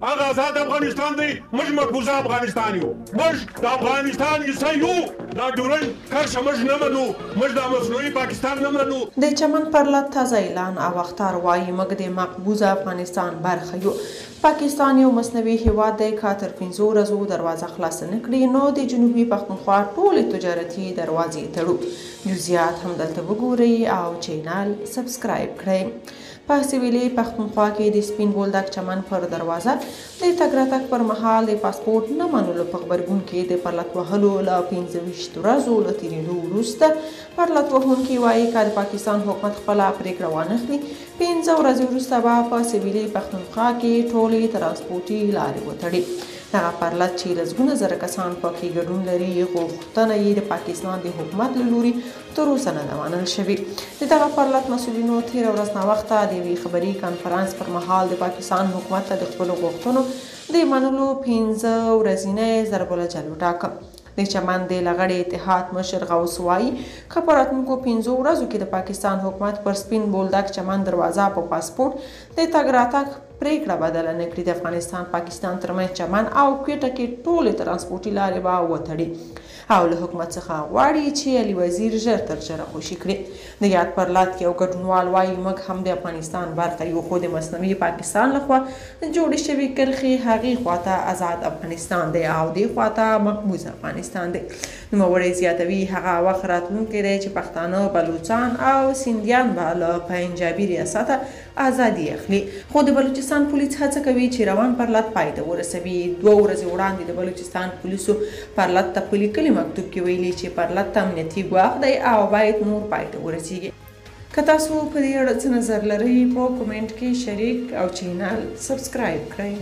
هغه ازاد افغانستان دی، موږ مقبوضه افغانستان یو، موږ د افغانستان حصه یو. دا ډیورنډ کرښه موږ نه منو، موږ دا مصنوعي پاکستان نه منو. د چمن پرلت تازه اعلان او اخطار وايي، موږ د مقبوضه افغانستان برخه یو. پاکستان یو مصنوعي هیواد دی، که تر 5 ورځو دروازه خلاصه نه کړي نو د جنوبي پښتونخوا ټولې تجارتي دروازې تړو. جزئیات هم دلته وګورئ او چینل سبسکرایب کړئ. په سویلي پښتونخوا کې د سپین بولدک چمن پر دروازه د تګ راتګ پر مهال د پاسپورټ نه منلو په غبرګون کې د پرلت وهلو له 25 ورځو له تېرېدو وروسته پرلت وهونکي وایي، که د پاکستان حکومت خپله پرېکړه وانخلي، 5 ورځې وروسته به په سویلي پښتونخوا کې ټولې ترانسپورټي لارې وتړي. دغه پرلت چې لسګونه زره کسان پکې ګډون لري، غوښتنه یې د پاکستان د حکومت له لوري تر اوسه نه ده منل شوې. د دغه پرلت مسؤلینو تېره ورځ ناوخته د یوې خبري کانفرنس پر مهال د پاکستان حکومت ته د خپلو غوښتنو د منلو 5 ورځنی ضرب الاجل وټاکه. د چمن د لغړې اتحاد مشر غوث وايي، که په راتلونکو 5 ورځو کې د پاکستان حکومت پر سپین بولدک چمن دروازه په پاسپورټ د تګ راتګ پرېکړه بدله نه کړي، د افغانستان پاکستان ترمنځ چمن او کوټه کې ټولې ترانسپورټي لارې به وتړي او له حکومت څخه غواړي چې علي وزیر ژر تر ژره خوشي کړي. د یاد پرلت یو ګډونوال وايي، موږ هم د افغانستان برخه یو، خو د مصنوعي پاکستان لخوا جوړې شوې کرښې هغې خواته ازاد افغانستان دی او دې خواته مقبوض افغانستان دی. نوموړی زیاتوي، هغه وخت راتلونکی دی چې پښتانه، بلوڅان او سندیان به له پنجابي ریاسته ازادي اخلي. خو د بلوچستان پولیس هڅه کوي چې روان پرلت پای ته ورسوي. 2 ورځې وړاندې د بلوچستان پولیسو پرلت ته په لیکلي مکتوب کې ویلي چې پرلت ته امنیتي ګواښ دی او باید نور پای ته ورسیږي. که تاسو په دې اړه څه نظر لرئ، په کومنټ کې شریک او چینل سبسکرایب کړئ.